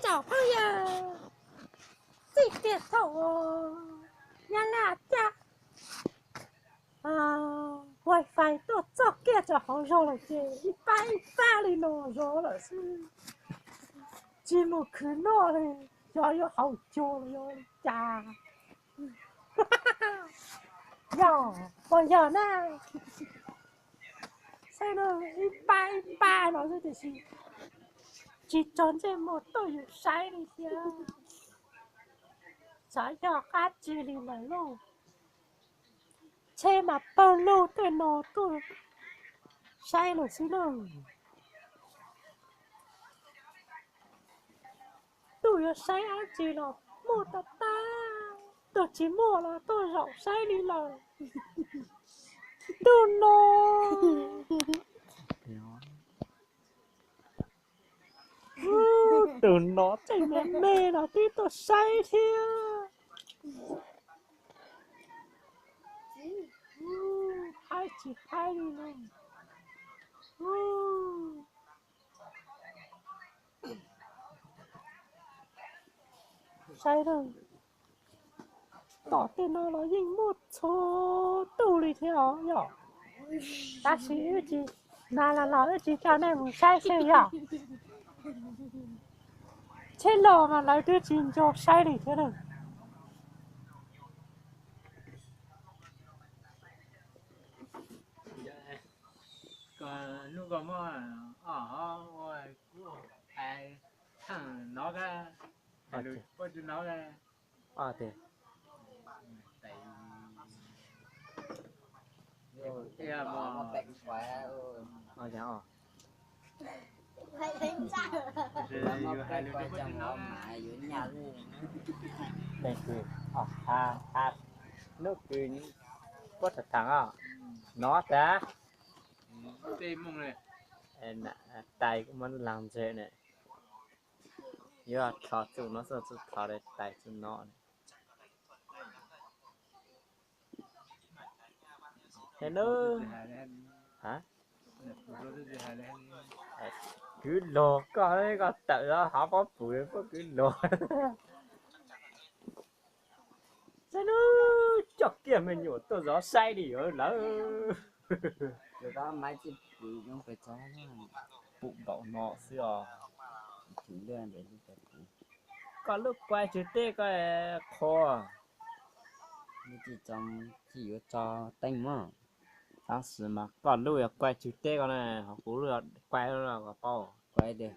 Phooj ywg, txij kiag thaum Nyab Laj caj wifi tuaj txog kiag rau hauv zog lawm ces ib pab ib pab li no zov lawm xwb, tsis mus khwv noj li, xyov yuav haus cug los yog li cas. Yog puas yog na? Saib no, ib pab ib pab no xwb tiam sis tsis tso ntsej muag tuaj yus saib li thiab. Xyov yog qab tsi li lawm lauj. Tsheb mas pawg lug tej no tuaj saib lawm xwb na. Tuaj yuav saib dab tsi los muaj tag tag, tuaj tsis muaj los tuaj zaum saib li lawm. Ntuj no, tus no tseem me me los twb tuaj saib thiab. Haib tsis haib li no. Saib na, tom tej no los yeej muaj txhua tus li thiab os yom. Tab sis wb tsis, hnav los los wb tsis coj nej mus saib xwb yom. Tsheb los mas lawv twb tsis nco saib li thiab na. Hnub ko muaj ob hov ua kuv hais thaaj nov kab, hais lus puab tsi nov kab. Leej twg, hnub twg puab tham thaam os, nov tas. Tais kuj muab laag ntse ne, yuav thov txuj nov xwb, txuj thov tais txuj nov. Hello. Kwv lug koj, koj tawm los hov pob pum puab kwv lug. Saib nub, coj kiag me nyuam tuaj zov saib li lawm. Pum npaum no xwb os. Koj lub kuai tsw teb koj qhuas. Tsis yuav tso teeb mog. Tab sis mas koj lub yog kuai tsw teb koj na, ho kuv lub kuai ko paub. Kuai tiag.